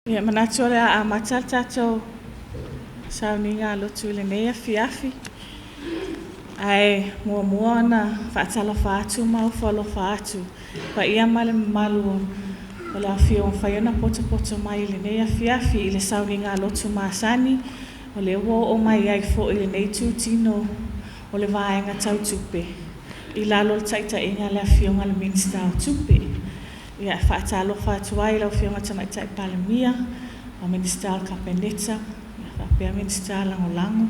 Ia, manatu o le a amata le tatou sauniga lotu i lenei afiafi. Ae muamua ona faatalofa atu ma ofo alofa atu paia ma le mamalu o le afio mafai ona potopoto mai i lenei afiafi i le sauniga lotu masani, o lea ua oo mai ai foi i lenei itutino o le vaega tau tupe i lalo o le taitaiga a le Afioga i le Minisita o Tupe. Ia, e faatalofa atu ai i lau Afioga i le Tamaitai Palemia, Minisita o le Kapeneta faapea Minisita Lagolago,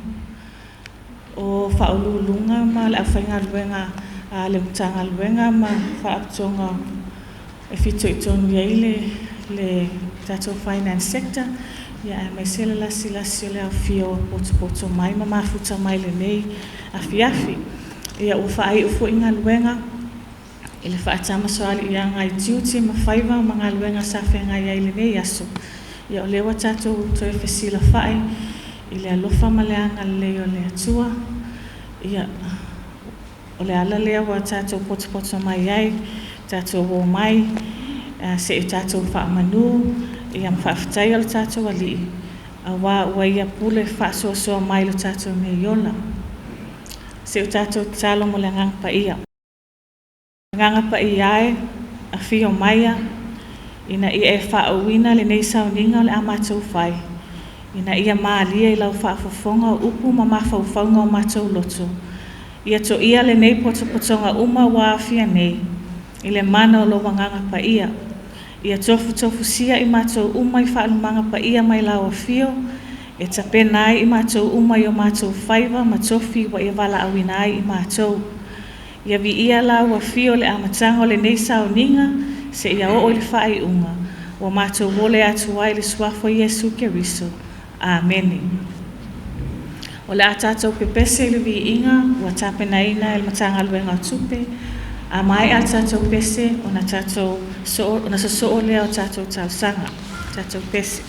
o Ofisa Sili o Pulega ma le aufaigaluega a le Matagaluega ma Faalapotopotoga e fitoitonu i ai le tatou Finance Sector, aemaise le lasilasi o le afifio o potopoto mai ma mafuta mai i lenei afiafi. Ia, ua faaiu foi galuega i le faatamasoaliiaga i tiute ma faiva ma galuega sa feagai ai i lenei aso. Ia o lea ua tatou toe fesilafai i le alofa ma le agalelei o le Atua. Ia, o le ala lea ua tatou potopoto mai ai, tatou omai se i tatou faamanu ma faafetaia lo tatou Alii, aua ua Ia pule faasoasoa mai i lo tatou nei ola. Se i o tatou tatalo mo le Agaga Paia. Agaga Paia e, afio maia ina ia e faauuina lenei sauniga o le a matou fai, ina ia malie i lau faafofoga upu ma mafaufauga o matou loto. Ia toia lenei potopotoga uma ua aofia nei i le mana o lou Agaga Paia. Ia tofutofusia i matou uma i faalumaga paia mai lau Afio, e tapena ai i matou uma i o matou faiva ma tofi ua e valaauina ai i matou. Ia viia lau Afio i le amataga o lenei sauniga seia oo i le faaiuga, ua matou ole atu ai i le Suafa o Iesu Keriso. Amene. O le a tatou pepese i le viiga ua tapenaina e le Matagaluega o Tupe. A maea le tatou pese, ona sosoo lea o tatou talosaga. Tatou pese.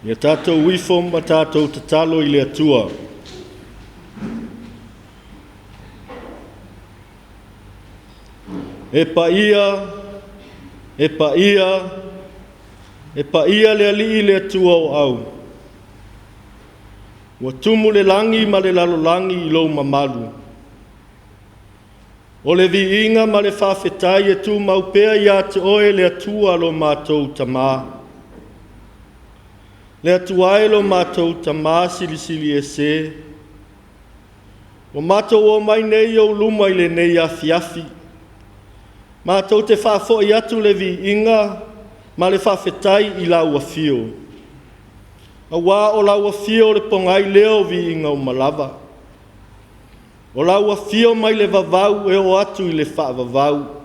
Ia tatou ifo ma tatou tatalo i le Atua. E paia, e paia, e paia le Alii le Atua o au. Ua tumu le lagi ma le lalolagi i lou mamalu. O le viiga ma le faafetai e tumau pea ia te oe le Atua lo matou Tamā. Le Atua e lo matou Tamā silisili ese. Ua matou o mai nei i ou luma i lenei afiafi. Matou te faafoi atu le viiga ma le faafetai i lau afio. Auā o lau afio le pogai lea o viiga uma lava. O lau afio mai le vavau e oo atu i le faavavau.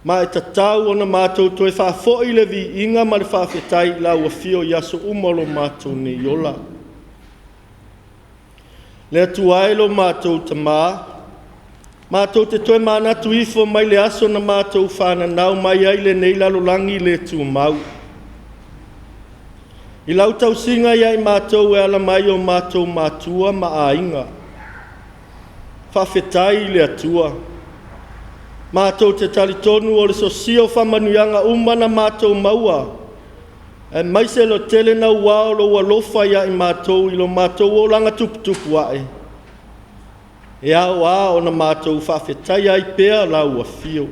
Ma e tatau ona matou toe faafoi le viiga ma le faafetai i lau afio i aso uma o lo matou nei ola. Le Atua e lo matou Tamā, matou te toe manatu ifo mai le aso na matou fananau mai ai lenei lalolagi le tumau. I lau tausiga ia i matou e ala mai o matou matua ma aiga. Faafetai i le Atua. Matou te talitonu o le sosia o faamanuiaga uma na matou maua, aemaise le tele naua o lou alofa ia i matou i lo matou olaga tuputupu ae. E ao a ona matou faafetai ai pea lau afio.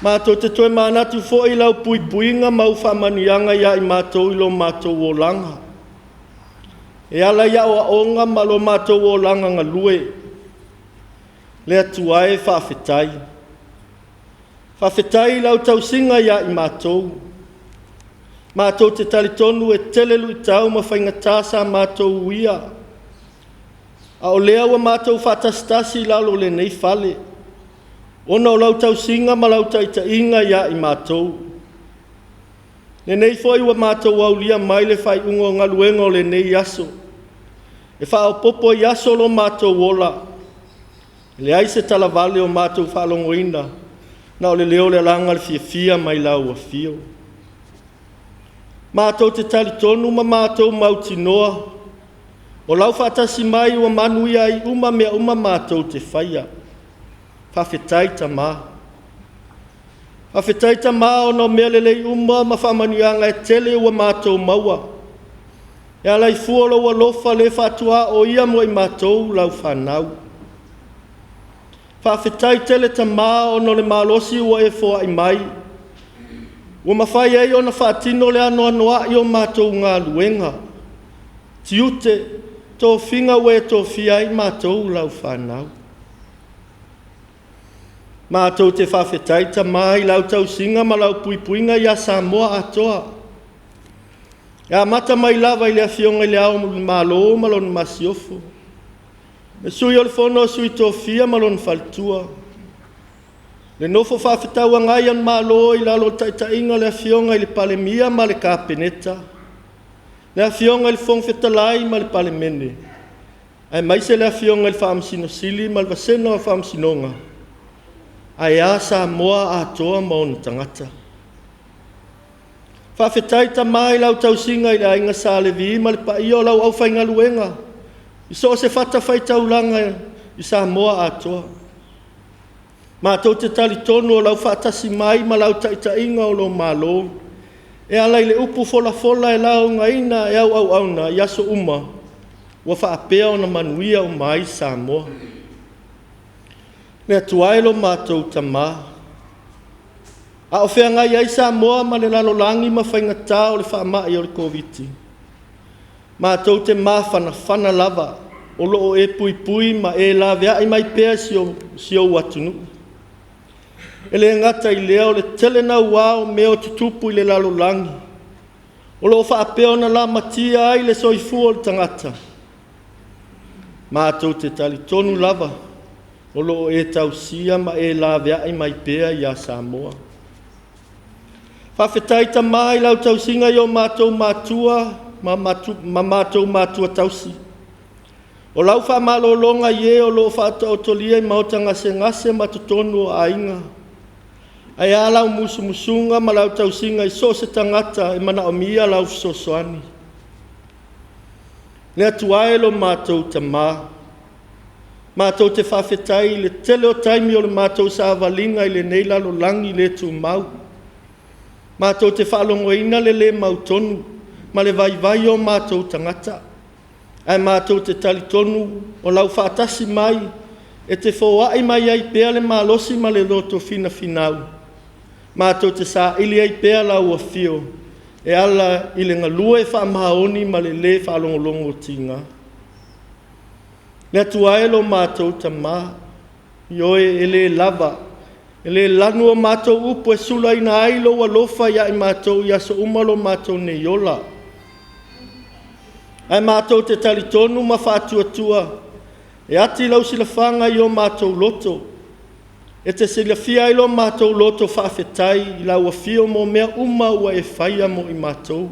Matou te toe manatu foi i lau puipuiga ma au faamanuiaga ia i matou i lo matou olaga. E ala i aoaoga ma lo matou olaga galue. Le Atua e faafetai. Faafetai i lau tausiga ia i matou. Matou te talitonu e tele luitau ma faigata sa matou uia. A o lea ua matou faatasitasi i lalo o lenei fale, ona o lau tausiga ma lau taitaiga ia i matou. Lenei foi ua matou aulia mai le faaiuga o galuega o lenei aso. E faaopoopo i aso lo matou ola. E leai se talavale o matou faalogoina, na o le leo o le alaga o le fiafia mai lau afio. Matou te talitonu ma matou mautinoa, o lau faatasi mai ua manuia ai uma mea uma matou te faia. Faafetai Tamā. Faafetai Tamā ona o mea lelei uma ma faamanuiaga e tele ua matou maua. E ala i fua lou alofa le faatuā o ia mo i matou lau fanau. Faafetai tele Tamā ona o le malosi ua e foai mai. Ua mafai ai ona faatino le anoanoai o matou galuega. Tiute, tofiga ua e tofia ai matou lau fanau. Matou te faafetai Tamā i lau tausiga ma lau puipuiga ia Samoa atoa. E amata mai lava i le Afioga i le Ao o le Malo ma lona masiofo, le Sui o le Fono a Sui Tofia ma lona faletua, le nofo faafetauagai a le Malo i lalo o le taitaiga o le Afioga i le Palemia ma le Kapeneta, le Afioga i le Fofoga Fetalai ma le Palemene, aemaise le Afioga i le Faamasino Sili ma le Vasega o Faamasinoga, ae a Samoa atoa ma ona tagata. Faafetai Tamā i lau tausiga i le aiga Sa Levi ma le paia o lau aufaigaluega i so o se fatafaitaulaga i Samoa atoa. Matou te talitonu o lau faatasi mai ma lau taitaiga o lou Malo e ala i le upu folafola e laugaina e au auauna i aso uma ua faapea ona manuia uma ai Samoa. Le Atua e lo matou Tamā, a o feagai ai Samoa ma le lalolagi ma faigata o le faamai o le Koviti, matou te mafanafana lava o lo o e puipui ma e laveai mai pea si ou atunuu. E le gata i lea o le tele naua o mea o tutupu i le lalolagi, o lo o faapea ona lamatia ai le soifua o le tagata. Matou te talitonu lava o lo o e tausia ma e laveai mai pea ia Samoa. Faafetai Tamā i lau tausiga i o matou matua ma matou matua tausi. O lau faamalologa i e o lo o faataotolia i maota gasegase ma totonu o aiga. Ae a lau musumusuga ma lau tausiga i so o se tagata e manaomia lau fesoasoani. Le Atua e lo matou Tamā, matou te faafetai i le tele o taimi o le matou savaliga i lenei lalolagi le tumau. Matou te faalogoina le le mautonu ma le vaivai o matou tagata, ae matou te talitonu o lau faatasi mai e te foai mai ai pea le malosi ma le loto finafinau. Matou te saili ai pea lau afio e ala i le galue faamaoni ma le lē faalogologo tiga. Le Atua e lo matou Tamā, ioe, e le lava, e le lanu o matou upu e sulaina ai lou alofa ia i matou i aso uma lo matou nei ola. Ae matou te talitonu ma faatuatua e ati lau silafaga i o matou loto, e te silafia ai lo matou loto faafetai i lau afio mo mea uma ua e faia mo i matou.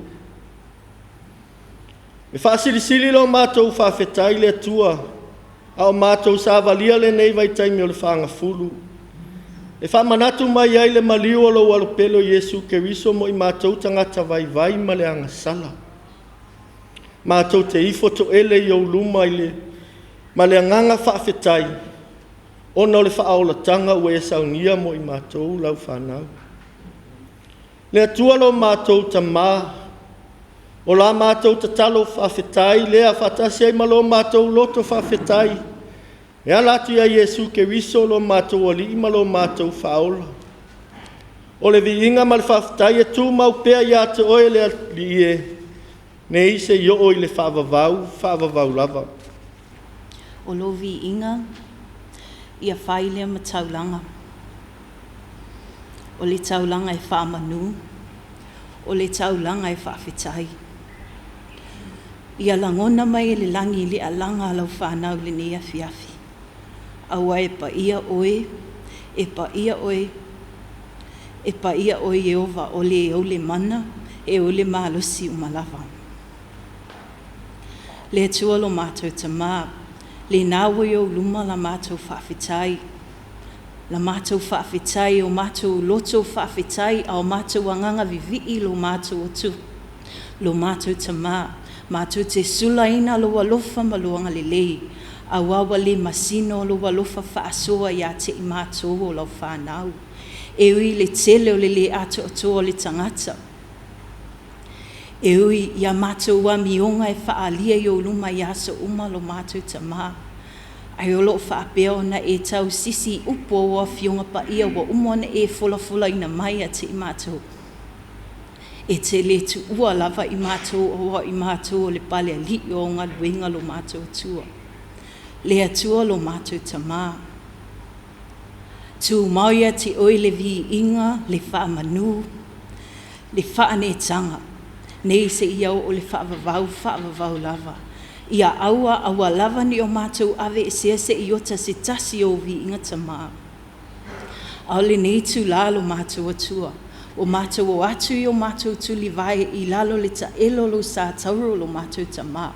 E faasilisili lo matou faafetai le Atua, a o matou savalia lenei vaitaimi o le fagafulu, e faamanatu mai ai le maliu o lou Alopele o Iesu Keriso mo i matou tagata vaivai ma le agasala. Matou te ifo toele i ou luma i le, ma le agaga faafetai, ona o le faaolataga ua e saunia mo i matou lau fanau. Le Atua lo matou Tamā, o la matou tatalo faafetai lea faatasi ai ma lo matou loto faafetai, e ala atu ia Iesu Keriso lo matou Alii ma lo matou Faaola. O le viiga ma le faafetai e tumau pea ia te oe le Alii e, nei seia oo i le faavavau, faavavau lava. O lou viiga ia fai lea ma taulaga, o le taulaga e faamanu, o le taulaga e faafetai. Ia lagona mai e le lagi le alaga a lau fanau i lenei afiafi, aua e paia oe, e paia oe, e paia oe Ieova, o le ou le mana, e ou le malosi uma lava. Le Atua lo matou Tamā, lena ua i ou luma la matou faafetai, la matou faafetai, o matou loto faafetai, a o matou agaga vivii lo matou Atua, lo matou Tamā. Matou te sulaina lou alofa ma lou agalelei, aua ua le masino lou alofa faasoa ia te i matou o lau fanau. E ui i le tele o le le atoatoa o le tagata, e ui i a matou amioga e faaalia i ou luma i aso uma lo matou Tamā, ae o lo o faapea ona e tausisi i upu o Afioga Paia ua uma ona e folafolaina mai ia te i matou. E te le tuua lava i matou aua o i matou o le palealii o au galuega lo matou Atua. Le Atua lo matou Tamā, tumau ia te oe le viiga, le faamanu, le faaneetaga, nei seia oo i le faavavau, faavavau lava. Ia aua aua lava ne i o matou aveesea se iota se tasi o ou viiga Tamā. A o lenei itula lo matou Atua, ua matou o atu i o matou tulivae i lalo o le taelo o lou sa tauro lo matou Tamā,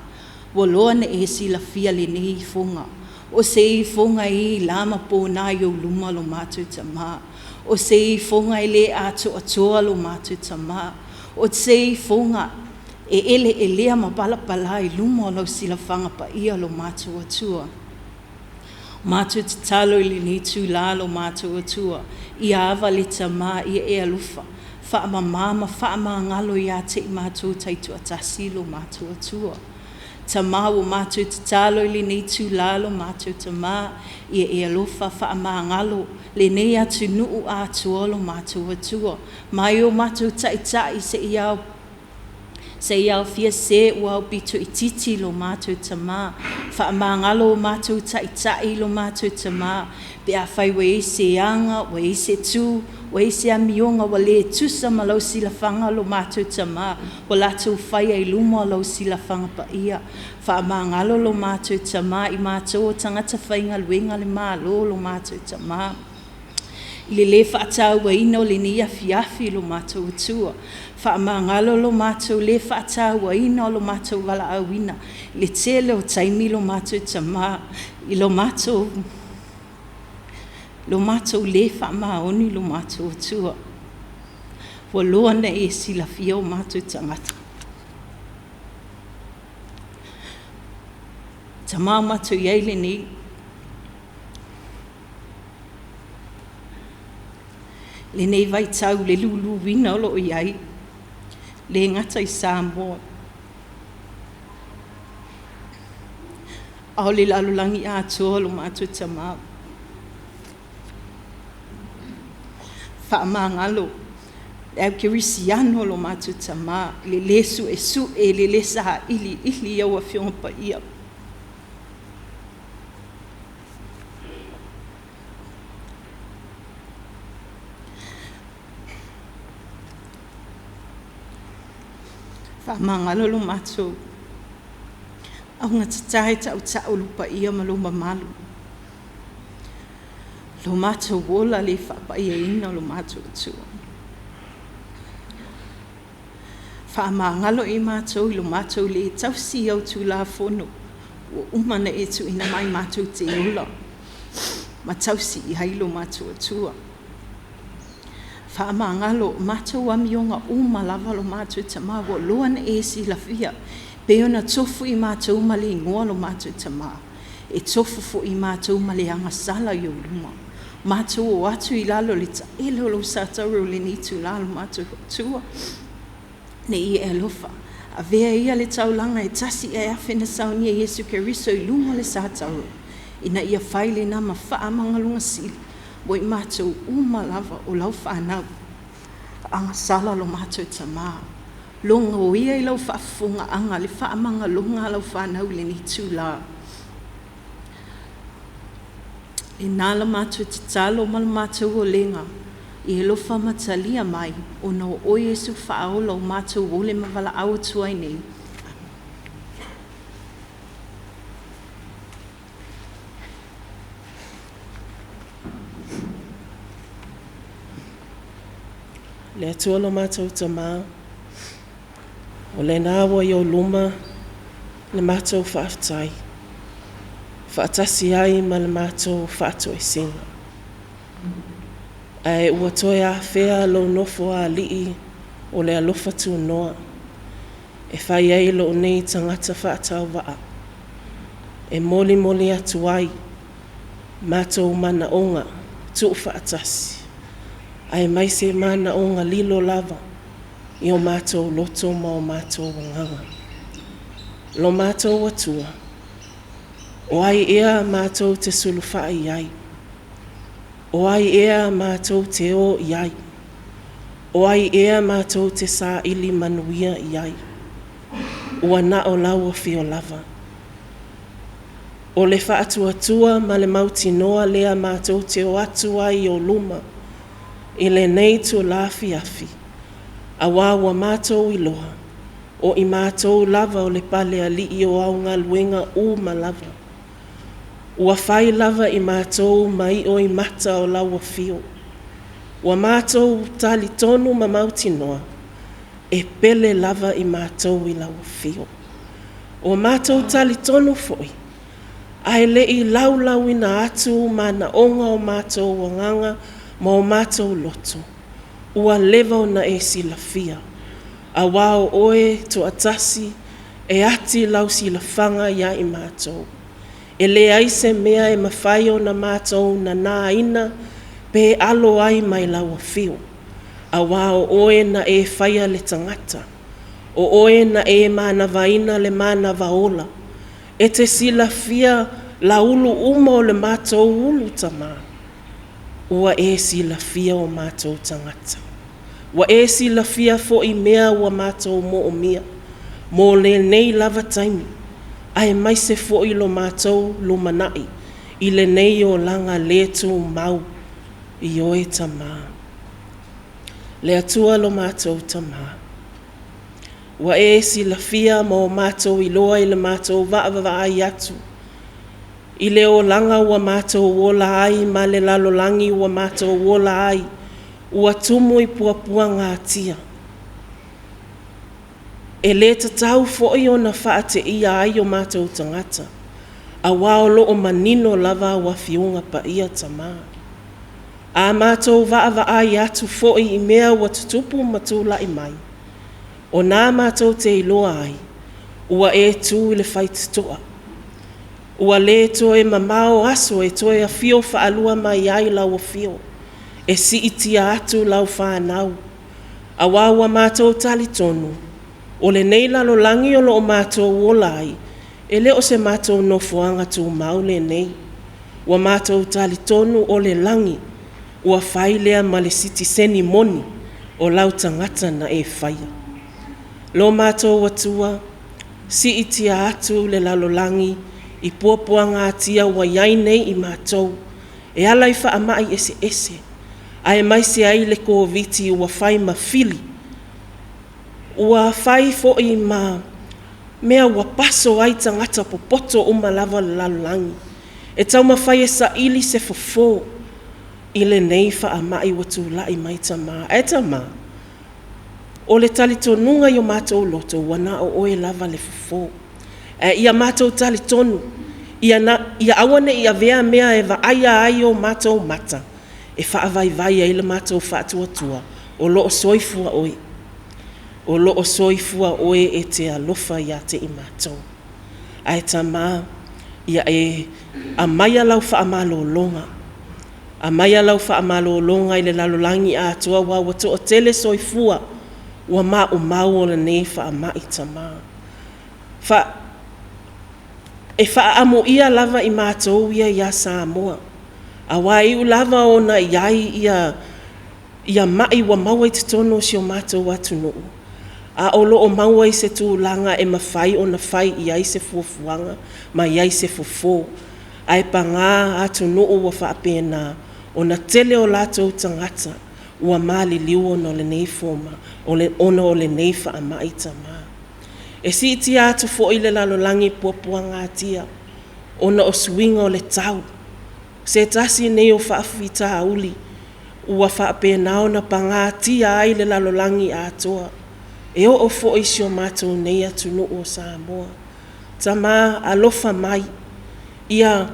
ua loa ona e silafia lenei ifoga. O se ifoga e i la ma pona i ou luma lo matou Tamā. O se ifoga e le atoatoa lo matou Tamā. O se ifoga e eleelea ma palapala i luma o lau silafaga paia lo matou Atua. Matou tatalo i lenei itula lo matou Atua, ia ava le Tamā, ia e alofa, faamama ma faamagalo ia te i matou taitoatasi lo matou Atua. Tamā, ua matou tatalo i lenei itula lo matou Tamā, ia e alofa faamagalo lenei atunuu atoa lo matou Atua, mai o matou taitai seia aofia se ua aupito itiiti lo matou Tamā. Faamagalo o matou taitai lo matou Tamā, pe afai ua i ai se aga, ua i ai se tu, ua i ai se amioga ua le tusa ma lau silafaga lo matou Tamā, ua latou faia i luma o lau silafaga paia. Faamagalo lo matou Tamā i matou o tagata faigaluega a le Malo lo matou Tamā. I le lē faatauaina o lenei afiafi lo matou Atua, faamagalo lo matou lē faatauaina o lo matou valaauina i le tele o taimi lo matou Tamā, i lo matou Lo matou lē faamaoni i lo matou Atua, ua loa ona e silafia o matou tagata. Tama o matou i ai lenei, lenei vaitau le luluina o lo o i ai, le gata i Samoa, a o le lalolagi atoa lo matou Tamā. Faamagalo le au kerisiano lo matou Tamā, le lē suesue, le lē sailiili i au Afioga Paia. Faamagalo lo matou augatata e tautau lou paia ma lou mamalu, lo matou ola le faapaiaina lo matou Atua. Faamagalo i matou i lo matou le tausi i au Tulafono ua uma ona e tuuina mai matou te ola ma tausi i ai lo matou Atua. Faamagalo o matou amioga uma lava lo matou Tamā ua loa ona e silafia, pei ona tofu i matou ma le igoa lo matou Tamā, e tofu foi i matou ma le agasala i ou luma. Matou o atu i lalo o le taele o lou sa tauro i lenei itula lo matou Atua, ina ia e alofa, avea ia le taulaga e tasi ae afe na saunia e Iesu Keriso i luga o le sa tauro, ina ia fai lena ma faamagaloga sili mo i matou uma lava o lau fanau. Agasala lo matou Tamā, logoia i lau faafofogaaga le faamagaloga a lau fanau i lenei itula. Lena la matou tatalo ma le matou olega, ia e alofa ma talia mai, ona o oe Iesu Faaola ua matou ole ma valaau atu ai nei. Le Atua lo matou Tamā, o lena ua i ou luma le matou faafetai, faatasi ai ma le matou faatoesega. Ae ua toe afea lou nofoaali'i o le alofa tunoa e fai ai lou nei tagata faatauvaa e molimoli atu ai matou manaoga tuufaatasi aemaise manaoga lilo lava i o matou loto ma o matou agaga. Lo matou Atua, o ai ea matou te sulufai i ai? O ai ea matou te o i ai? O ai ea matou te saili manuia i ai? Ua na o lau afio lava. O le faatuatua ma le mautinoa lea matou te o atu ai i ou luma i lenei itula afiafi, auā ua matou iloa, o i matou lava o le palealii o au galuega uma lava. Ua fai lava i matou ma io i mata o lau afio. Ua matou talitonu ma mautinoa, e pele lava i matou i lau afio. Ua matou talitonu foi, ae le i laulauina atu manaoga o matou agaga ma o matou loto, ua leva ona e silafia, auā o oe toatasi e ati lau silafaga ia i matou. E leai se mea e mafai ona matou nanāina pe alo ai mai lau afio, auā o oe na e faia le tagata, o oe na e manavaina le manava ola. E te silafia laulu uma o le matou ulu Tamā, ua e silafia o matou tagata. Ua e silafia foi mea ua matou moomia mo lenei lava taimi, aemaise foi lo matou lumanai i lenei olaga le tumau i oe Tamā. Le Atua lo matou Tamā, ua e silafia ma o matou iloa i le matou vaavaai atu i le olaga ua matou ola ai ma le lalolagi ua matou ola ai, ua tumu i puapuagatia. E lē tatau foi ona faateia ai o matou tagata, auā o lo o manino lava au Afioga Paia Tamā. A matou vaavaai atu foi i mea ua tutupu ma tulai mai, o na matou te iloa ai, ua e tu i le faitotoa. Ua le toe mamao aso e toe afio faalua mai ai lau afio, e siitia atu lau fanau. Auā ua matou talitonu, o lenei lalolagi o lo o matou ola ai, e le o se matou nofoaga tumau lenei. Ua matou talitonu o le lagi ua fai lea ma le sitiseni moni o lau tagata na e faia. Lo matou Atua, siitia atu le lalolagi i puapuagatia ua i ai nei i matou e ala i faamai eseese, aemaise ai le Koviti ua fai ma fili, ua fai foi ma mea ua paso ai tagata popoto uma lava o le lalolagi e taumafai e saili se fofo i lenei faamai ua tulai mai, Tamā. Ae Tamā, o le talitonuga i o matou loto ua na o oe lava le fofo. Ae ia matou talitonu, ia aua ne i avea mea e vaaia ai o matou mata e faavaivai ai le matou faatuatua, o lo o soifua oe. O lo o soifua oe e te alofa ia te i matou. Ae Tamā, ia e aumaia lau faamalologa, aumaia lau faamalologa i le lalolagi atoa, aua ua toatele soifua ua maumau ona o lenei faamai, Tamā. E faaamuia lava i matou ia ia Samoa, aua e ui lava ona i ai mai ua maua i totonu o si o matou atunuu, a o lo o maua i se tulaga e mafai ona fai i ai se fuafuaga ma i ai se fofo. Ae paga atunuu ua faapena ona tele o latou tagata ua maliliu ona o lenei faamai, Tamā. E siitia atu foi le lalolagi i puapuagatia ona o suiga o le tau, o se tasi lenei o faafitauli ua faapena ona pagatia ai le lalolagi atoa, e oo foi i si o matou nei atunuu o Samoa. Tama, alofa mai, ia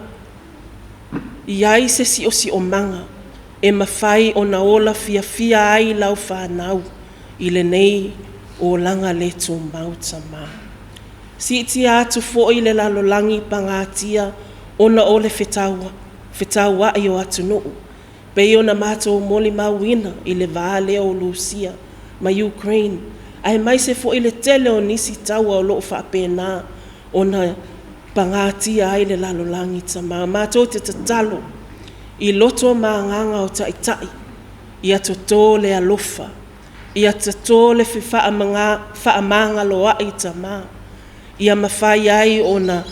i ai se siosiomaga e mafai ona ola fiafia ai lau fanau i lenei olaga le tumau, Tamā. Siitia atu foi le lalolagi pagatia ona o le fetauai o atunuu, pei ona matou molimauina i le va lea o Lusia ma Ukraine, aemaise foi le tele o nisi taua o lo o faapena ona pagatia ai le lalolagi, Tama. Matou te tatalo i loto ma agaga o Taitai, ia toto le alofa, ia toto le fefaamagaloai, Tama, ia mafai ai ona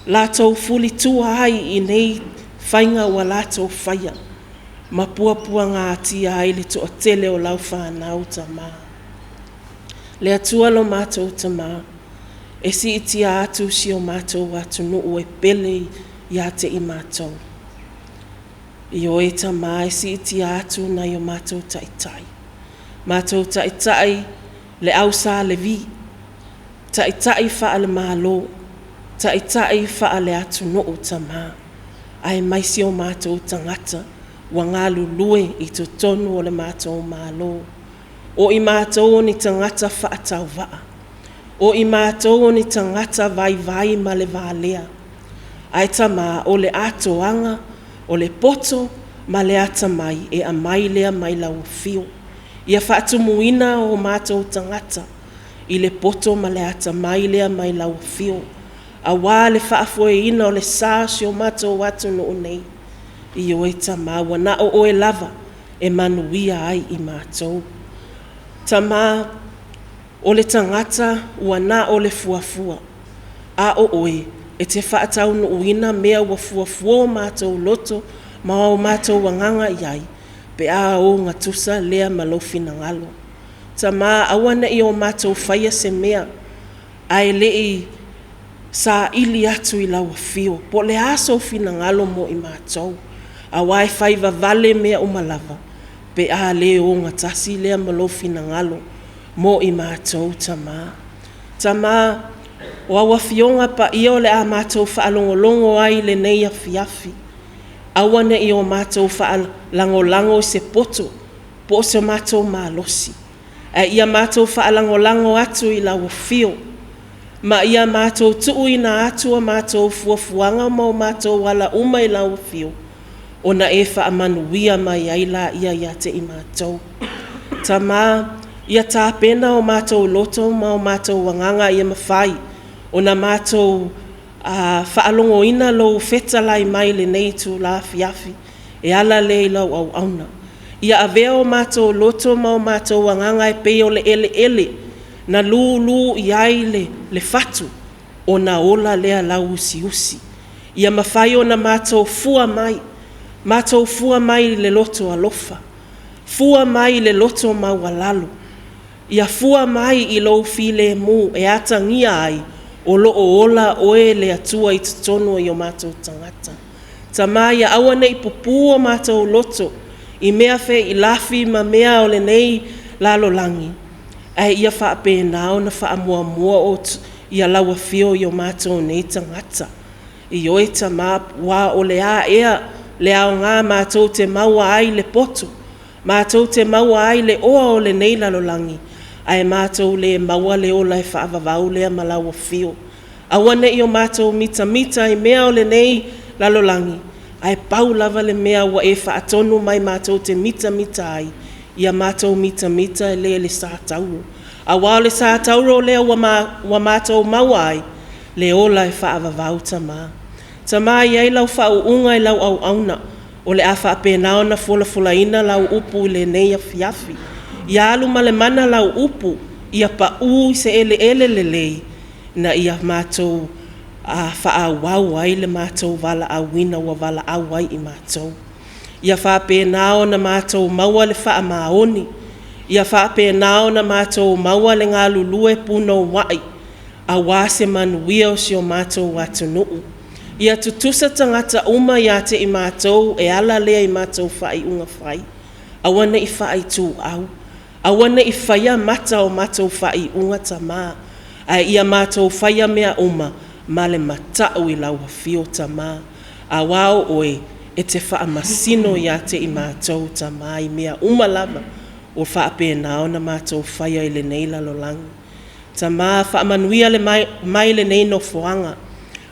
latou fulitua ai i nei faiga ua latou faia ma puapuagatia ai le toatele o lau fanau, Tama. Le Atua lo matou Tama, e siitia atu si o matou atunuu e pele ia te i matou. Ioe, Tama, e siitia atu nai o matou taitai, matou taitai le au Sa Levi, taitai faale-Malo, taitai faale-atunuu, Tama, aemaise o matou tagata ua galulue i totonu o le matou Malo. O i matou o ni tagata faatauvaa, o i matou o ni tagata vaivai ma le valea. Ae Tama, o le atoaga, o le poto ma le atamai e aumai lea mai lau afio. Ia faatumuina o matou tagata i le poto ma le atamai lea mai lau afio, aua le faafoeina o le sa o si o matou atunuu nei. Ioe Tama, ua na o oe lava e manuia ai i matou. Tama, o le tagata ua na o le fuafua, a o oe e te faataunuuina mea ua fuafua o matou loto ma o matou agaga i ai pe a ogatusa lea ma lou finagalo. Tama, aua ne i o matou faia se mea ae le i saili atu i lau afio po o le a sou finagalo mo i matou, aua e fai vavale mea uma lava pe a le ogatasi lea ma lou finagalo mo i matou, Tama. Tama, o au Afioga Paia o le a matou faalogologo ai i lenei afiafi, Aua ne i o matou faalagolago i se poto po o so matou malosi, ae ia matou faalagolago atu i lau afio, ma ia matou tuuina atu a matou fuafuaga ma o matou ala uma i lau afio, ona e faamanuia mai ai laia ia te i matou. Tama, ia tapena o matou loto ma o matou agaga ia mafai ona matou faalogoina lou fetalai mai i lenei itula afiafi e ala lea i lau auauna. Ia avea o matou loto ma o matou agaga e pei o le eleele na lulu i ai le fatu ona ola lea lauusiusi. Ia mafai ona matou fua mai, matou fua mai i le loto alofa, fua mai i le loto maualalo, ia fua mai i lou filemu e atagia ai o lo o ola oe le Atua i totonu o matou tagata. Tama ia aua ne i pupū o matou loto i mea feilafi ma mea o lenei lalolagi, ae ia faapena ona faamuamua ia lau afio i o matou nei tagata. Ioe Tama, aua o le a ea le aoga matou te maua ai le poto, matou te maua ai le oa o lenei lalolagi, ae matou le maua le ola e faavavau lea ma lau afio. Aua ne i o matou mitamita i mea o lenei lalolagi, ae pau lava le mea ua e faatonu mai matou te mitamita ai, ia matou mitamita lea i le sa tauro. Aua o le sa tauro lea ua matou maua ai le ola e faavavau, Tama. Tama, e i ai lau faauuga i lau auauna, o le a faapena ona folafolaina lau upu i lenei afiafi. Ia alu ma le mana lau upu, ia pau i se eleele lelei, ina ia matou faaauau ai le matou valaauina ua valaau ai i matou. Ia faapena ona matou maua le faamaoni, ia faapena ona matou maua le galulue punouai aua se manuia o si o matou atunuu. Ia tutusa tagata uma ia te i matou e ala lea i matou faaiuga fai, aua ne i faaituau, aua ne i faia mata o matou faaiuga, Tama, ae ia matou faia mea uma ma le matau i lau afio, Tama, aua o oe e te faamasino ia te i matou, Tama, i mea uma lava ua faapena ona matou faia i lenei lalolagi. Tama, faamanuia mai lenei nofoaga,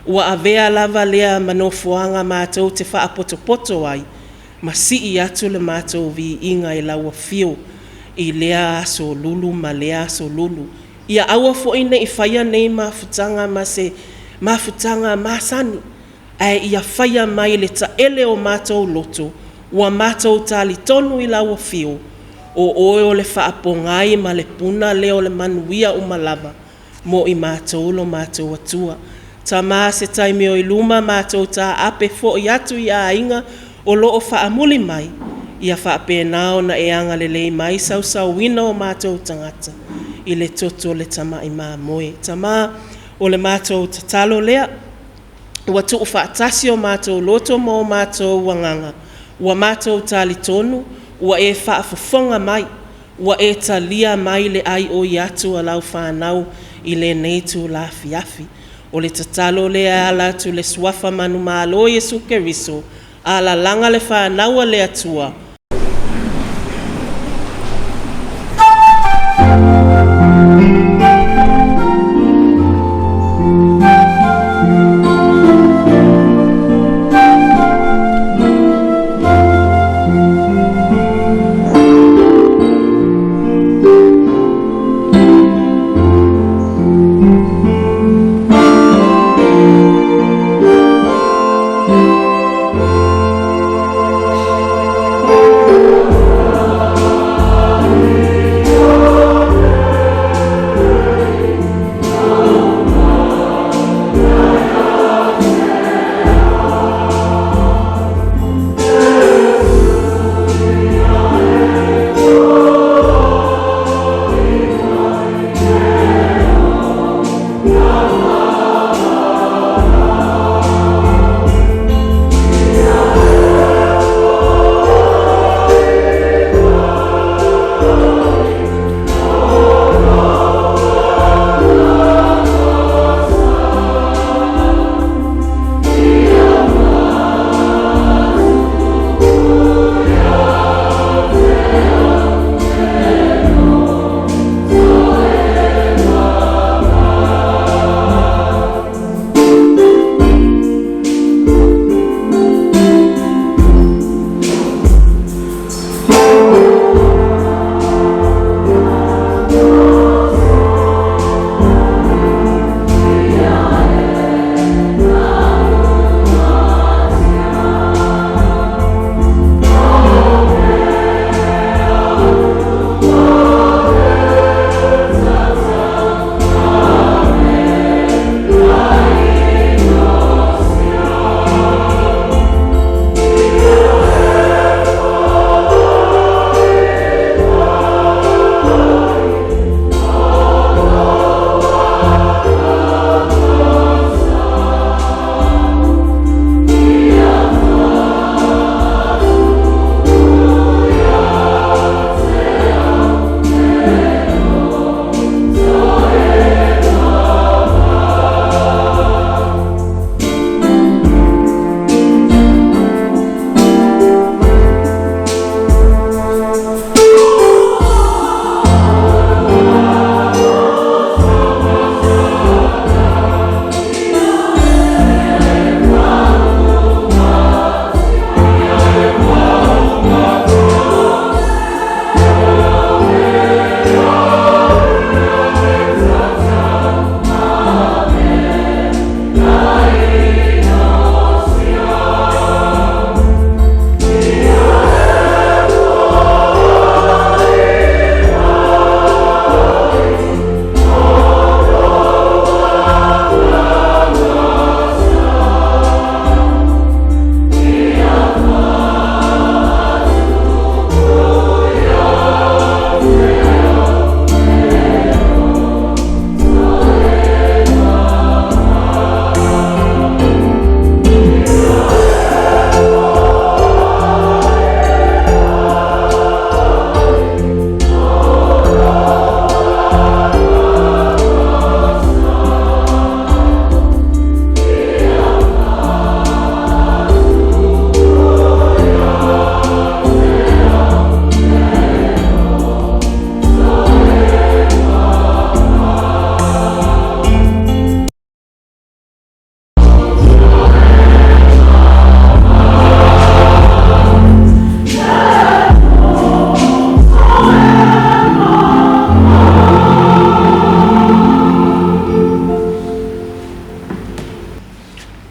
ua avea lava lea ma nofoaga matou te faapotopoto ai ma sii atu le matou viiga i lau afio i lea aso lulu ma lea aso lulu. Ia aua foi ne i faia nei mafutaga ma se mafutaga masani, ae ia faia mai le taele o matou loto, ua matou talitonu i lau afio, o oe o le faapogai ma le puna lea o le manuia uma lava mo i matou lo matou Atua. Tama, se taimi o i luma matou taape foi atu i aiga o lo o faamuli mai, ia faapena ona e agalelei mai sausauina o matou tagata i le toto o le tamai mamoe. Tama, o le matou tatalo lea, ua tuufaatasi o matou loto ma o matou agaga, ua matou talitonu ua e faafofoga mai, ua e talia mai le aioi atu a lau fanau i lenei itula afiafi. O le tatalo lea e ala atu i le suafa manumalo o Iesu Keriso, alalaga le fanau a le Atua.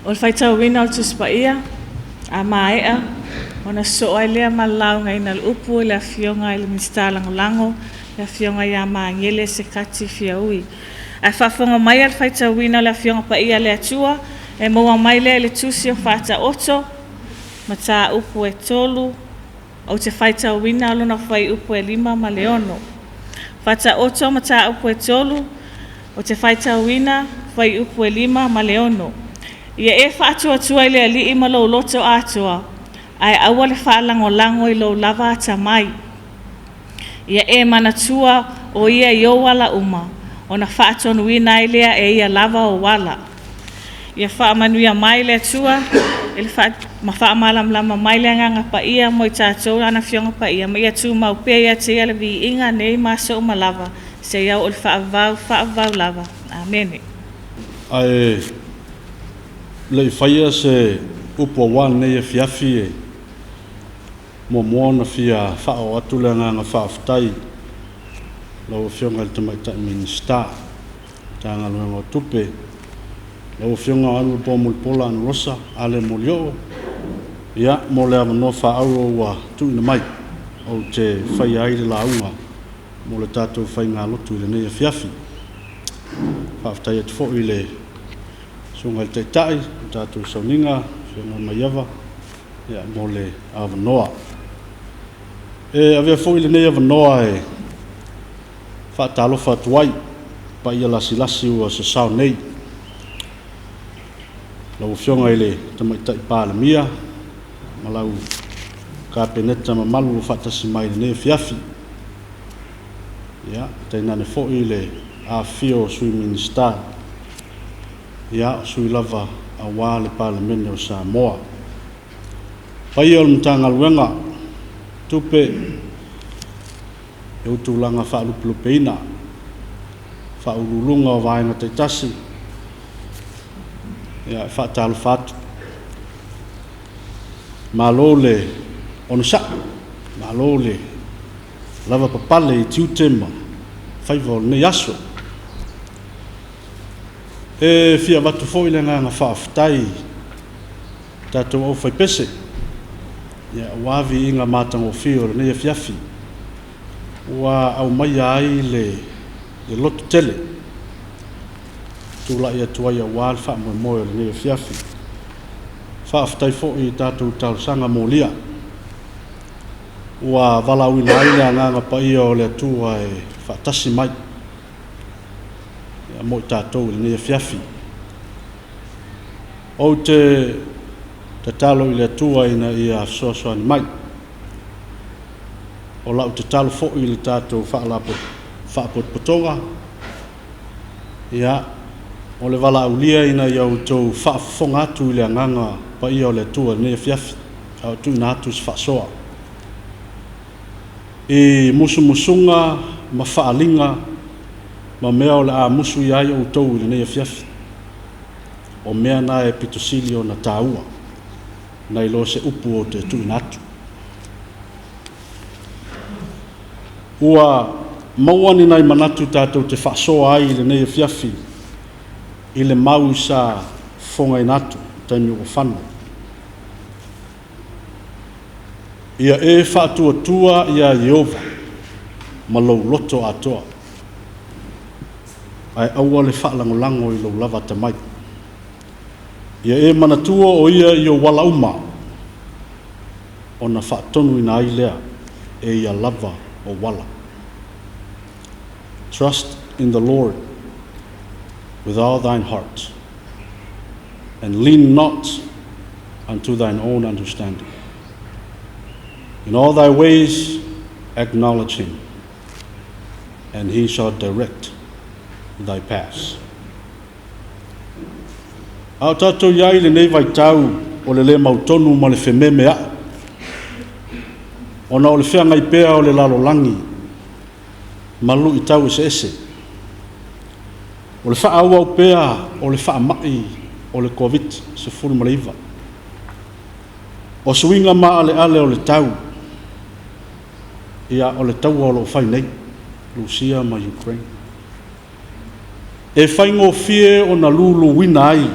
O le faitauina o le Tusi Paia, a maea ona sosoo ai lea ma le laugaina o le upu i le Afioga i le Minisita Lagolago, le Afioga ia Magele Sekati Fiaui. Ae faafofoga maia le faitauina o le Afioga Paia a le Atua e maua mai lea i le Tusi o Faataoto, mataupu e 3, ou te faitauina lona fuaiupu e 5 ma le 6. Faataoto mataupu e 3, ou te faitauina fuaiupu e 5 ma le 6. Ia e faatuatua i le Alii ma lou loto atoa, ae aua le faalagolago i lou lava atamai. Ia e manatua o ia i ou ala uma, ona faatonuina ai lea e ia lava ou ala. Ia faamanuia mai le Atua ma faamalamalama mai le Agaga Paia mo i tatou Lana Afioga Paia, ma ia tumau pea ia te Ia le viiga nei ma aso uma lava, seia oo i le faavavau, faavavau lava. Amene. Ae le i faia se upu aua lenei afiafi e muamua ona fia faaoo atu le agaga faafetai i lau Afioga i le Tamaitai Minisita, Matagaluega o Tupe, lau Afioga Honourable Mulipola Anarosa Ale Molioo, ia, mo le avanoa faaauro ua tuuina mai ou te faia ai le lauga mo le tatou faigalotu i lenei afiafi. Faafetai atu foi i le Susuga i le Taitai o le tatou sauniga, Afioga Maiava, ia, mo le avanoa. E avea foi lenei avanoa e faatalofa atu ai paia lasilasi ua sasao nei. Lau Afioga i le Tamaitai Palemia ma lau Kapeneta mamalu ua faatasi mai i lenei afiafi. Ia, tainane foi le afifio o Sui Minisita, ia, o sui lava aua le Palemene o Samoa. Paia o le Matagaluega Tupe i ou tulaga faalupelupeina, faauluuluga o vaega taitasi, ia, e faatalofa atu. Malo le onosai, malo le lavapapale i tiute ma faiva o lenei aso. E fia avatu foi le agaga faafetai i tatou aufaipese, ia, aua viiga matagofie o lenei afiafi, ua aumaia ai le loto tele, tulai atu ai aua le faamoemoe o lenei afiafi. Faafetai foi i tatou talosaga molia, ua valaauina ai le agaga paia o le Atua e faatasi mai mo i tatou i lenei afiafi. Ou te tatalo i le Atua ina ia fesoasoani mai. O lau tatalo foi i le tatou faapotopotoga, ia, o le valaaulia ina ia outou faafofoga atu i le agaga paia o le Atua i lenei afiafi, a o tuuina atu se faasoa i musumusuga ma faaaliga ma mea o le a musuia ai outou i lenei afiafi. O mea na e pito sili ona taua nai lo se upu ou te tuuina atu. Ua maua ni nai manatu tatou te faasoa ai i lenei afiafi i le mau sa fofogaina atu i taimi ua fano. Ia e faatuatua iā Ieova ma lou loto atoa, ae aua le faalagolago i lou lava atamai. Ia e manatua o ia i ou ala uma, ona faatonuina ai lea e ia lava ou ala. Trust in the Lord with all thine heart, and lean not unto thine own understanding. In all thy ways acknowledge him, and he shall direct thy paths. A o tatou i ai i lenei vaitau o le lē mautonu ma le fememea'i, ona o le feagai pea o le lalolagi ma lu'itau eseese, o le faaauau pea o le faama'i o le Koviti-19, o suiga maaleale o le tau, ia, o le taua o lo o fai nei, Rusia ma Ukraine, e faigofie ona luluina ai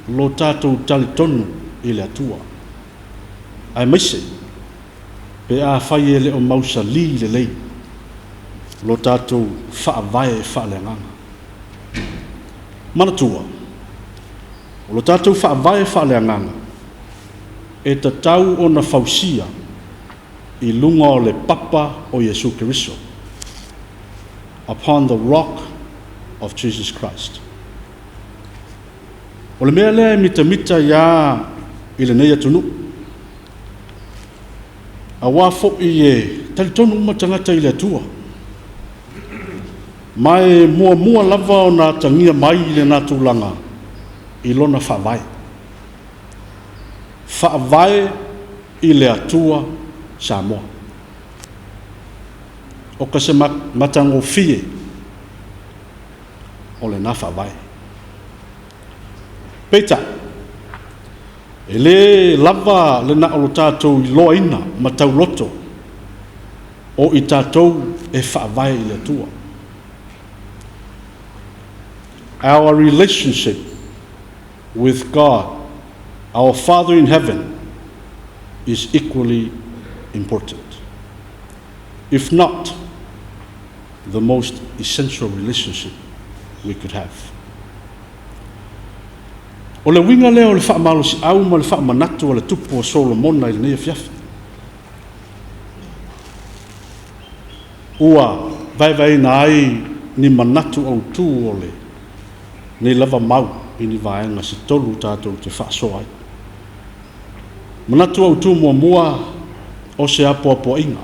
lo tatou talitonu i le Atua, aemaise pe afai e le o mausali lelei lo tatou faavae faaleagaga. Manatua, o lo tatou faavae faaleagaga e tatau ona fausia i luga o le papa o Iesu Keriso, upon the rock of Jesus Christ. O le mea lea e mitamita ai lava i lenei atunuu, auā foi e talitonu uma tagata i le Atua, ma e muamua lava ona atagia mai lena tulaga i lona faavae. Faavae i le Atua Samoa. O ka se matagofie o lena faavae. Peitai, e lē lava le na o lo tatou iloaina ma tauloto o i tatou e faavae i le Atua. Our relationship with God, our Father in heaven, is equally important, if not the most essential relationship we could have. O le uiga lea o le faamalosiau ma le faamanatu a le tupu o Solomona i lenei afiafi. Ua vaevaeina ai ni manatu autū o lenei lava mau i ni vaega se tolu tatou te faasoa ai. Manatu autū muamua o se apoapoaiga.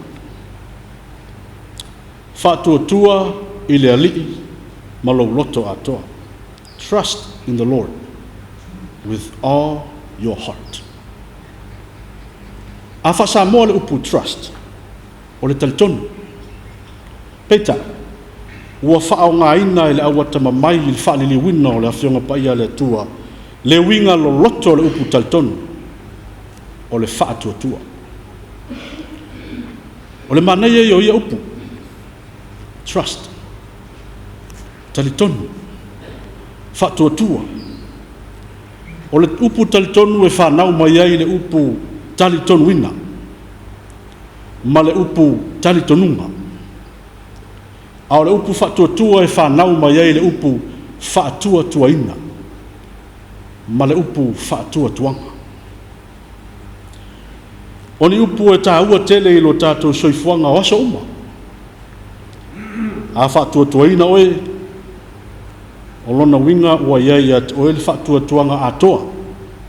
Faatuatua i le Alii ma lou loto atoa. Trust in the Lord with all your heart. A faa-Samoa le upu trust, o le talitonu. Peitai, ua faaaogaina e le au atamamai i le faaliliuina o le Afioga Paia a le Atua le uiga loloto o le upu talitonu, o le faatuatua. O le manaia ia o ia upu, trust, talitonu, faatuatua. O le upu talitonu e fanau mai ai le upu talitonuina ma le upu talitonuga. A o le upu faatuatua e fanau mai ai le upu faatuatuaina ma le upu faatuatuaga. O ni upu e taua tele i lo tatou soifuaga o aso uma. A faatuatuaina oe, o lona uiga ua i ai ia te oe le faatuatuaga atoa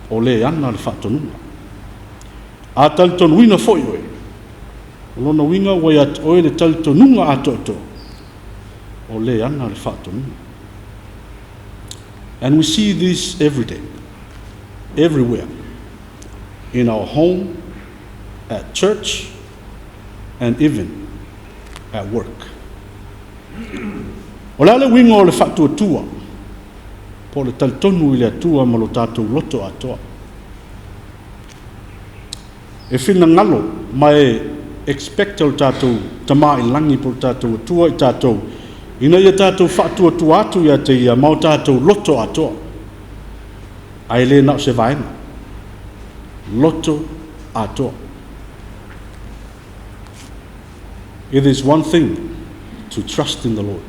o le ana le faatonuga. A talitonuina foi oe, o lona uiga ua ia te oe le talitonuga atoatoa o le ana le faatonuga. And we see this every day, everywhere, in our home, at church, and even at work. O le a le uiga o le faatuatua po o le talitonu i le Atua ma lo tatou loto atoa? E finagalo ma e expect e lo tatou Tama i le Lagi po o le tatou Atua i tatou ina ia tatou faatuatua atu ia te Ia ma o tatou loto atoa, ae le na o se vaega. Loto atoa. It is one thing to trust in the Lord.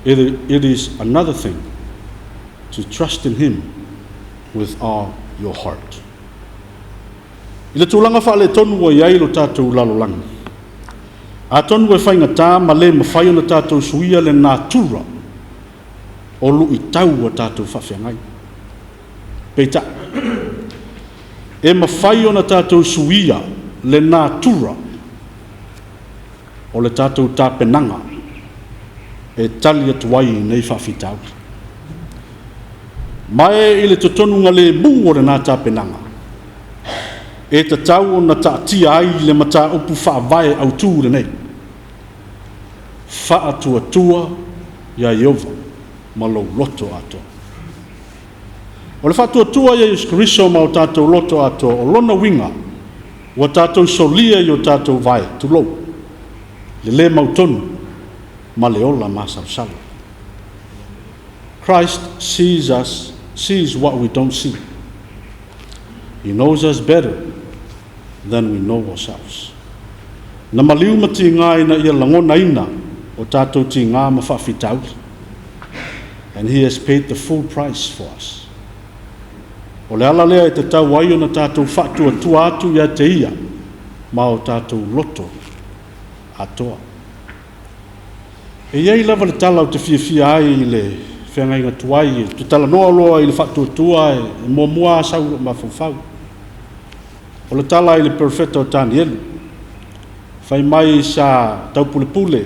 It is another thing to trust in Him with all your heart. I le tulaga faaletonu ua i ai lo tatou lalolagi, atonu e faigata ma le mafai ona tatou suia le natura o luitau ua tatou faafeagai. Peitai, e mafai ona tatou suia le natura o le tatou tapenaga e tali atu ai i nei faafitauli. Ma e i le totonugalemu o lena tapenaga, e tatau ona taatia ai le mataupu faavae autū lenei, faatuatua iā Ieova ma lou loto atoa. O le faatuatua ia Iesu Keriso ma o tatou loto atoa, o lona uiga ua tatou solia i o tatou vae, tulou, le lē mautonu ma le ola masalosalo. Christ sees us sees what we don't see. He knows us better than we know ourselves. Na maliu ma tigā ina ia lagonaina o tatou tigā ma faafitauli. And He has paid the full price for us. O le ala lea e tatau ai ona tatou faatuatua atu ia te Ia ma o tatou loto atoa. E i ai lava le tala ou te fiafia ai i le feagaiga tuai, ou te talanoa loa i le faatuatua e muamua lava sau i lou mafaufau. O le tala i le perofeta o Tanielu, fai mai sa taupulepule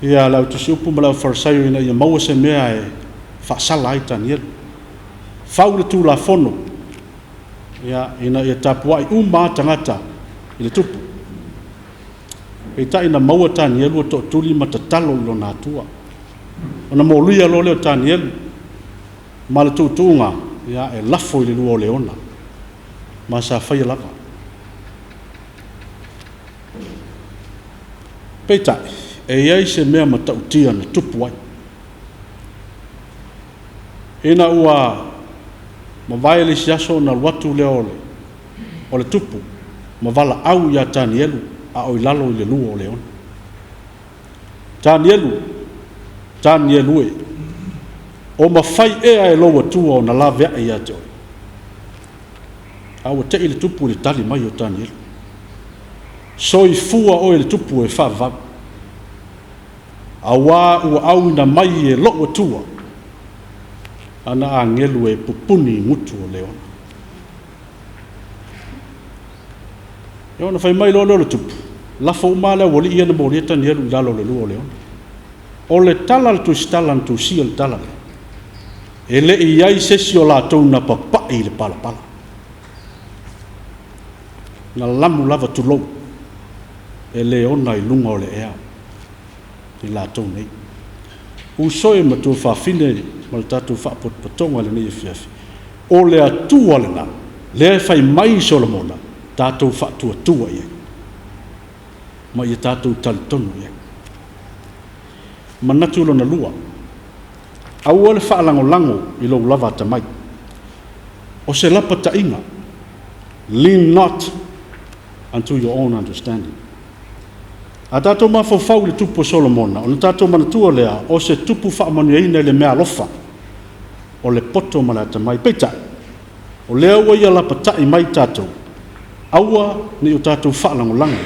ia le au tusiupu ma le au Farisaio ina ia maua se mea e faasala ai Tanielu. Fau le tulafono ia, ina ia tapuai uma lava tagata i le tupu. Peitai na maua Tanielu o tootuli ma tatalo i lona Atua. Ona molia loa lea o Tanielu ma le tuutuuga, ia, e lafo i le lua o leona, ma sa faia lava. Peitai, e i ai se mea matautia na tupu ai. Ina ua mavae le isi aso ona alu atu lea o le, o le tupu ma valaau iā Tanielu a o i lalo i le lua o leona. Tanielu, Tanielu e, o mafai ea e lou Atua ona laveai ia te oe? A ua te'i le tupu i le tali mai o Tanielu. Soifua oe le tupu e faavavau, auā ua auina mai e lou Atua ana agelu e pupuni i gutu o leona. Ia ona fai mai loa lea o le tupu, lafo uma lava le aualii ia na molia Tanielu i lalo o le lua o leona. O le tala a le Tusitala na tusia le tala lea, e le i i ai se isi o latou na papai i le palapala. Na lamu lava tulou e leona i luga o le ea i latou nei. Uso e matua fafine ma le tatou faapotopotoga i lenei afiafi, o le Atua lena, lea e fai mai i Solomona, tatou faatuatua i ai, ma ia tatou talitonu i ai. Manatu lona lua, aua le faalagolago i lou lava atamai. O se lapataiga, lean not unto your own understanding. A tatou mafaufau i le tupu o Solomona, ona tatou manatua lea, o se tupu faamanuiaina i le meaalofa o le poto ma le atamai. Peitai, o lea ua ia lapatai mai tatou, aua ne i o tatou faalagolago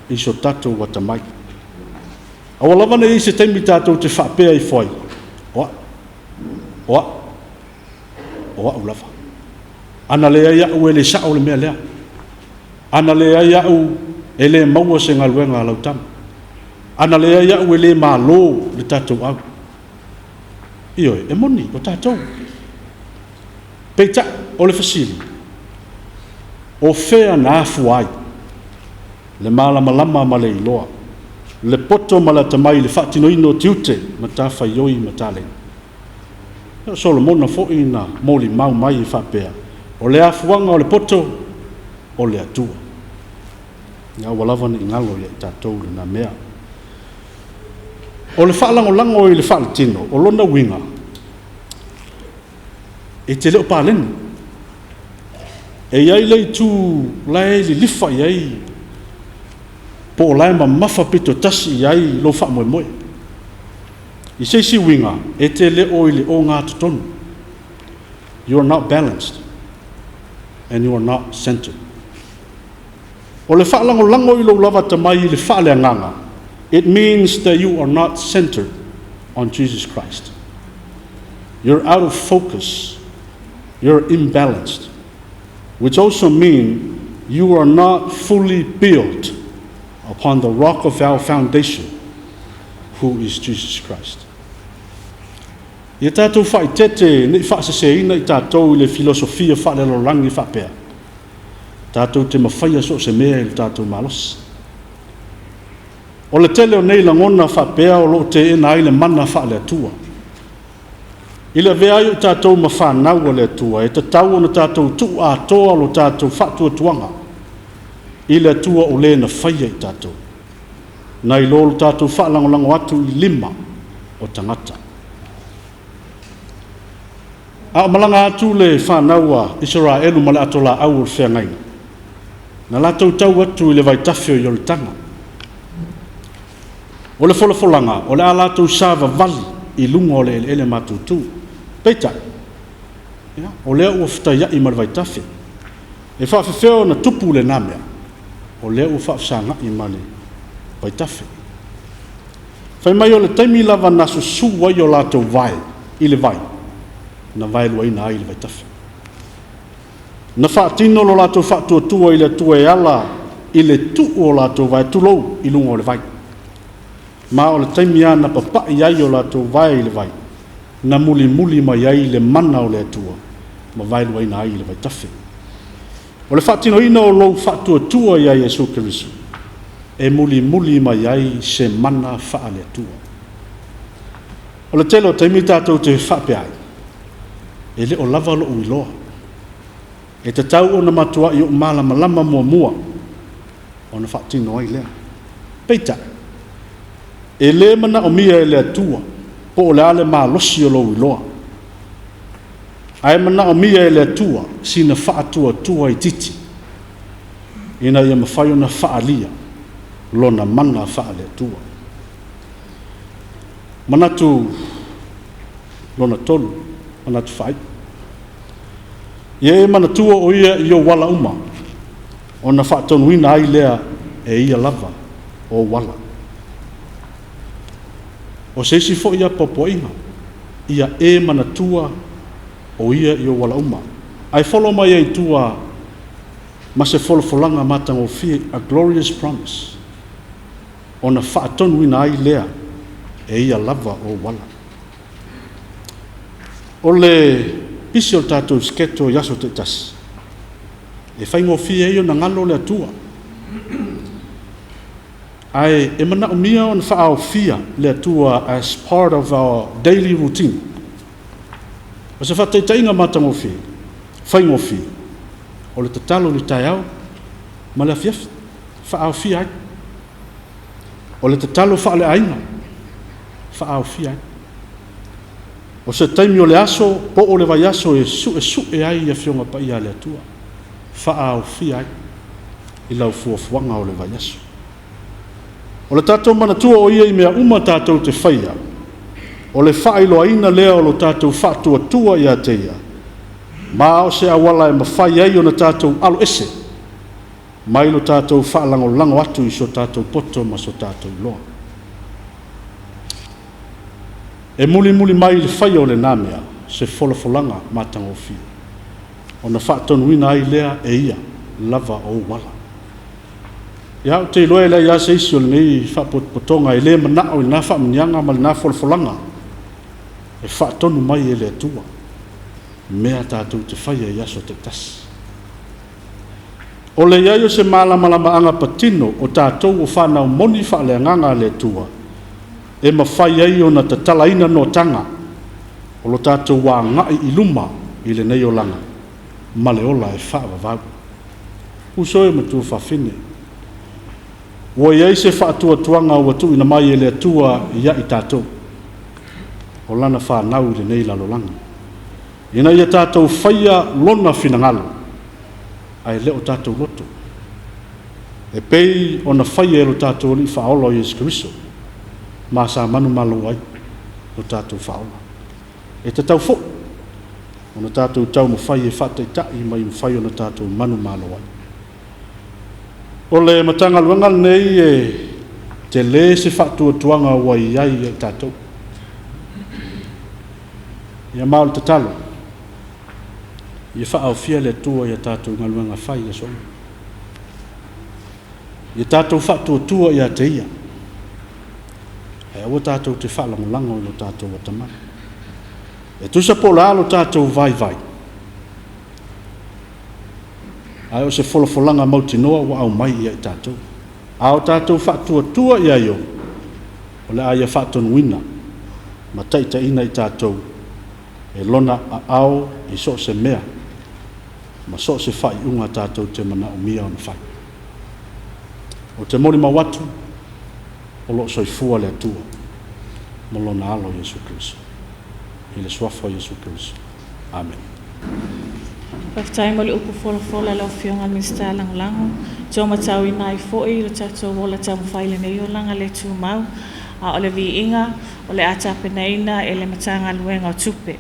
i so tatou atamai. Aua lava ne i i ai se taimi tatou te faapea ifo ai, O a'u, o a'u, o a'u lava. A na leai a'u e le sa'o le mea lea. A na leai a'u e le maua se galuega a lau tama. A na leai a'u e le malo le tatou au. Ioe, e moni, o tatou. Peitai, o le fesili, o fea na afua ai le malamalama ma le iloa, le poto ma le atamai i le faatinoina o tiute, matafaioi ma taleni? O Solomona foi na molimau mai e faapea, o le afuaga o le poto, o le Atua. Ia aua lava ne i galo ia i tatou lena mea. O le faalagolago i le faaletino, o lona uiga, e te le o paleni. E i ai le itu la e lilifa i ai, po o la e mamafa pitotasi i ai lou faamoemoe. I se isi uiga, e te le o i le ogatotonu. You are not balanced and you are not centered. O le faalagolago i lou lava atamai i le faaleagaga, it means that you are not centered on Jesus Christ. You're out of focus. You're imbalanced, which also mean you are not fully built upon the rock of our foundation, who is Jesus Christ. Ia tatou faaeteete ne i faaseseina i tatou i le filosofia faalelalolagi faapea, tatou te mafaia so o se mea i lo tatou malosi. O le tele o nei lagona faapea o lo o teena ai le mana faale-Atua. I le avea ai o i tatou ma fanau a le Atua, e tatau ona tatou tuu atoa lo tatou faatuatuaga i le Atua o le na faia i tatou, nai lo lo tatou faalagolago atu i lima o tagata. A o malaga atu le fanau a Isaraelu ma le atolaau o le feagaiga, na latou tau atu i le vaitafe o Ioritana. O le folafolaga, o le a latou savavali i luga o le eleele matutu. Peitai, ia, o lea ua fetaiai ma le vaitafe. E faafefea ona tupu lena mea? O lea ua faafesagai ma le vaitafe. Fai mai o le taimi lava na susū ai o latou vae i le vai, na vaeluaina ai le vaitafe. Na faatino lo latou faatuatua i le Atua e ala i le tuu o latou vae, tulou, i luga o le vai. Ma o le taimi lava na papai ai o latou vae i le vai, na mulimuli mai ai le mana o le Atua ma vaeluaina ai le vaitafe. O le faatinoina o lou faatuatua ia Iesu Keriso, e mulimuli mai ai se mana faale-Atua. O le tele o taimi tatou te faapea ai, e le o lava lou iloa. E tatau ona matuai ou malamalama muamua ona faatino ai lea. Peitai, e le manaomia e le Atua po o le a le malosi o lou iloa, ae manaomia e le Atua sina faatuatua itiiti ina ia mafai ona faaalia lona mana faale-Atua. Manatu lona tolu, manatu faaiu. Ia e manatua o ia i ou ala uma, ona faatonuina ai lea e ia lava ou ala. O se isi foi apoapoaiga, ia e manatua o ia i ou ala uma. Ae folo mai ai i tua ma se folafolaga matagofie, a glorious promise, ona faatonuina ai lea e ia lava ou ala. O le pisi o le tatou schedule i aso taitasi, e faigofie ai ona galo le Atua. Ae e manaomia ona faaaofia le Atua as part of our daily routine. O se faataitaiga matagofie, faigofie, o le tatalo i le taeao ma le afiafi, faaaofia ai. O le tatalo faaleaiga, faaaofia ai. O se taimi o le aso po o le vaiaso e suesue ai Afioga Paia a le Atua, faaofia ai i lau fuafuaga o le vaiaso. O le tatou manatua o ia i mea uma tatou te faia, o le faailoaina lea o lo tatou faatuatua ia te ia, ma o se auala e mafai ai ona tatou aloese mai lo tatou faalagolago atu i so tatou poto ma so tatou iloa. E mulimuli mai i le faia o lena mea se folafolaga matagofie, ona faatonuina ai lea e ia lava ou ala. Ia, ou te iloa e leai lava se isi o lenei faapotopotoga e le manao i lena faamuniaga ma lena folafolaga e faatonu mai e le Atua mea tatou te faia i aso taitasi. O le i ai o se malamalamaaga patino o tatou o fanau moni faaleagaga a le Atua, e mafai ai ona tatalaina noataga o lo tatou agai i luma i lenei olaga ma le ola e faavavau. Uso e matua fafine, ua i ai se faatuatuaga ua tuuina mai e le Atua ia i tatou, o lana fanau i lenei lalolagi, ina ia tatou faia lona finagalo, ae le o tatou loto, e pei ona faia e lo tatou Alii Faaola o Iesu Keriso, ma sa manumalo ai lo tatou Faaola. E tatau foi ona tatou taumafai e faataitai ma ia mafai ona tatou manumalo ai. O le Matagaluega lenei e tele se faatuatuaga ua i ai ia i tatou. Ia ma o le tatalo, ia faaofia le Atua i a tatou galuega fai i aso uma. Ia tatou faatuatua ia te ia, ae aua tatou te faalagolago i lo tatou atamai. E tusa po o le a lo tatou vaivai, ae o se folafolaga mautinoa ua aumai ia i tatou. A o tatou faatuatua ia ia, o le a ia faatonuina ma taitaiina i tatou e lona aao i so o se mea ma so o se faaiuga tatou te manaomia ona fai. O te molimau atu, o lo o soifua le Atua ma lona alo Iesu Keriso. I le suafa o Iesu Keriso. Amene. Faafetai mo le upu folafola i lau Afioga i le Minisita Lagolago. Toe matauina ai foi lo tatou ola taumafai i lenei olaga le tumau, a o le viiga o le a tapenaina e le Matagaluega o Tupe.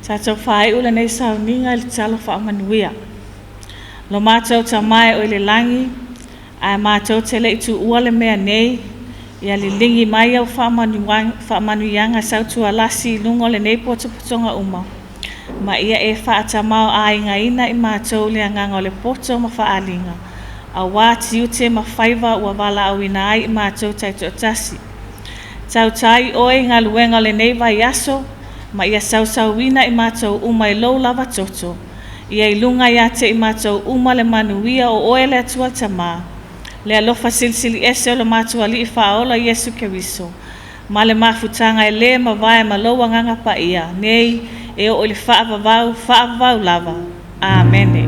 Tatou faaiu lenei sauniga i le tatalo faamanuia. Lo matou Tama e oe i le lagi, ae matou te le i tuua le mea nei, ia liligi mai au faamanuiaga sautualasi i luga o lenei potopotoga uma, ma ia e faatamaoaigaina i matou le agaga o le poto ma faaaliga, auā tiute ma faiva ua valaauina ai i matou taitoatasi. Tautai oe i galuega o lenei vaiaso, ma ia sausauina i matou uma i lou lava toto. Ia i luga ia te i matou uma le manuia o oe le Atua Tamā, le alofa silisili ese o lo matou Alii Faaola Iesu Keriso, ma le mafutaga e lē mavae ma lou Agaga Paia, nei e oo i le faavavau, faavavau lava. Amene.